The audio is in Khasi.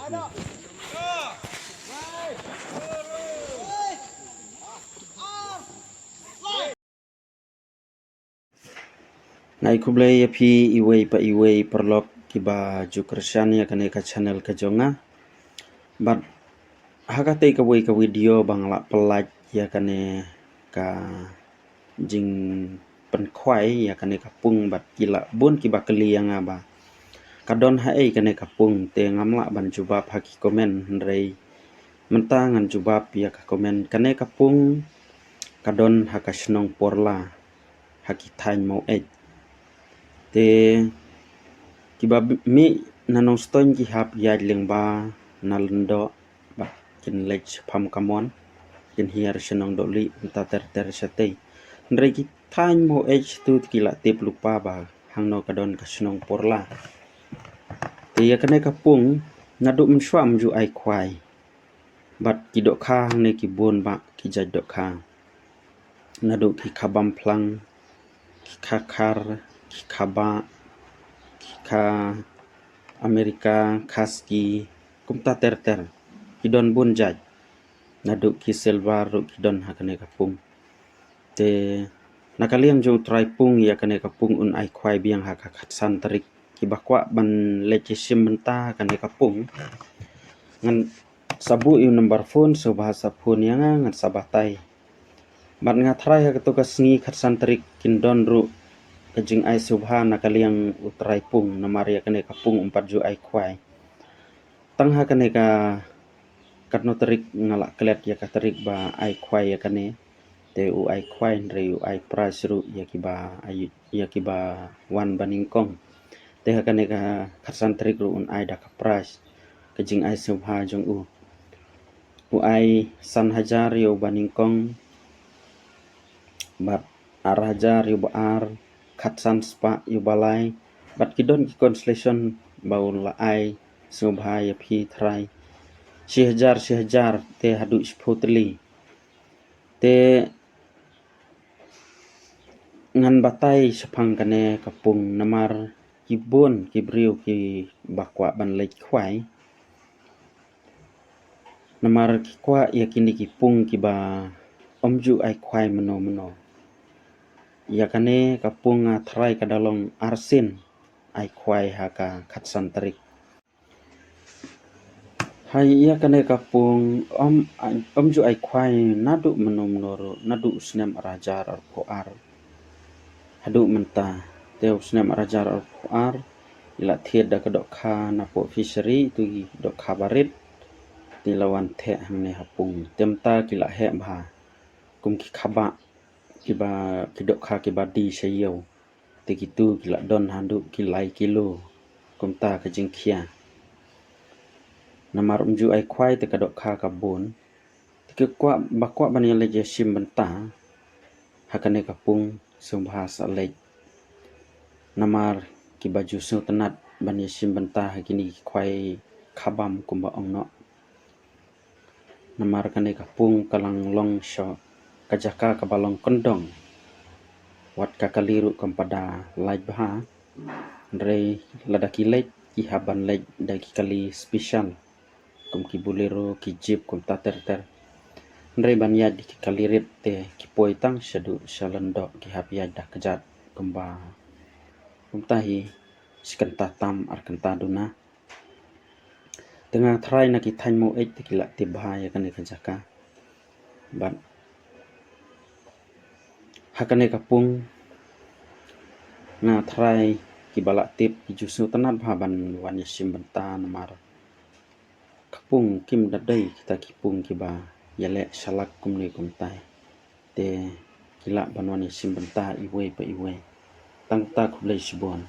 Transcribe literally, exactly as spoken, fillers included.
Nga ai khublei ïa phi iwei pa iwei paralok kiba ju kyrshan ïa kane ka channel ka jong nga. Bad ha katei kawei ka video ba nga lah pynlait ïa kane ka jingpynkhwai ïa kane ka pung, bad ki lah bun kiba kylli ïa nga ba ka don haei kane ka pung, te ngam lah ban jubab ha ki comment, hynrei mynta ngan jubab ïa ka comment. Kane ka pung ka don ha ka shnong Porla, ha ki thaiñ Maweit. Te kiba mih na Nongstoiñ ki hap ïaid lyngba na Lyngdoh, bad kin leit shaphang Kamon, kin hiar sha Nongdohlieh, mynta ter ter shatei. Hynrei ki thaiñ Maweit shatu te ki lah tip lypa ba hangno ka don ka shnong Porla. Te ïa kane ka pung, naduh mynshuwa ym ju ai khwai. Bad ki dohkha hangne ki bun bha ki jait dohkha. Naduh ki kha Bamphlang, ki kha Khar, ki kha Bah, ki kha America, Khasi, kumta ter ter. Ki don bun jait. Naduh ki silver ruh ki don ha kane ka pung. Te na ka liang jong u trai pung ïa kane ka pung un ai khwai biang ha ka khatsan tarik. Kiba kwah ban leit ïashim bynta ha kane ka pung, ngan sa buh ïa u number phone, sngewbha sa phone ïa nga, ngan sa batai. Bad nga tharai ha kato ka sngi khatsan tarik kin don ruh ka jingai sngewbha na ka liang u trai pung, namar ïa kane ka pung um pat ju ai khwai. Tang ha kane ka katno tarik nga lah klet ïa ka tarik ba ai khwai ïa kane. Te u ai khwai hynrei u ai prize ruh ïa kiba ai, ïa kiba wan ba nyngkong. Te ha kane ka khatsan tarik ruh un ai da ka prize, ka jingai sngewbha jong u. U ai san hajar ïa uba nyngkong, bad ar hajar ïa uba ar, khatsan spah ïa uba lai, bad ki don ki consolation ba u la ai sngewbha ïa phi trai. Shi hajar, shi hajar, te haduh shiphew tylli. Te ngan batai shaphang kane ka pung namar ki bun ki briew kiba kwah ban leit khwai. Namar ki kwah ïa kine ki pung kiba ym ju ai khwai mano mano. Ïa kane ka pung nga tharai ka da long arsien ai khwai ha ka khatsan tarik. Hai ïa kane ka pung ym, ym ju ai khwai naduh mano mano ruh, naduh u snem ar hajar arphew ar haduh mynta. Te u snem ar hajar arphew ar i la thied da ka dohkha na poh fishery, tu i dohkha barit, te la wan theh hangne ha pung. Te mynta ki la heh bha kum ki khabah, kiba, ki dohkha kiba die sha ïew. Te kitu ki la don haduh ki lai kilo kumta ka jingkhia. Namar ym ju ai khwai te ka dohkha ka bun. Te ki kwah, ba kwah ban ïaleit ïashim bynta ha kane ka pung sngewbha sa leit. Namar kiba ju sngewtynnat ban ïashim bynta ha kine ki khwai khabam kumba ong noh. Namar kane ka pung ka la long sha ka jaka kaba long kyndong. Wat ka kali ruh kam pat da lait bha. Hynrei lada ki leit ki hap ban leit da ki kali special, kum ki Bolero, ki Jeep, kumta ter ter. Hynrei ban ïaid da ki kali rit te ki poi tang shaduh sha Lyngdoh, ki hap ïaid da kjat kumba, kumta hi shi kynta tam ar kynta duna. Te nga tharai na ki thaiñ Maweit te ki la tip bha ïa kane ka jaka. Bad ha kane ka pung nga tharai kiba la tip ki ju sngewtynnat bha ban wan ïashim bynta namar ka pung kim da dei kita ki pung kiba ïaleh shalak kumne kumtai. Te ki lah ban wan ïashim bynta iwei pa iwei. Tang ta, khublei shibun.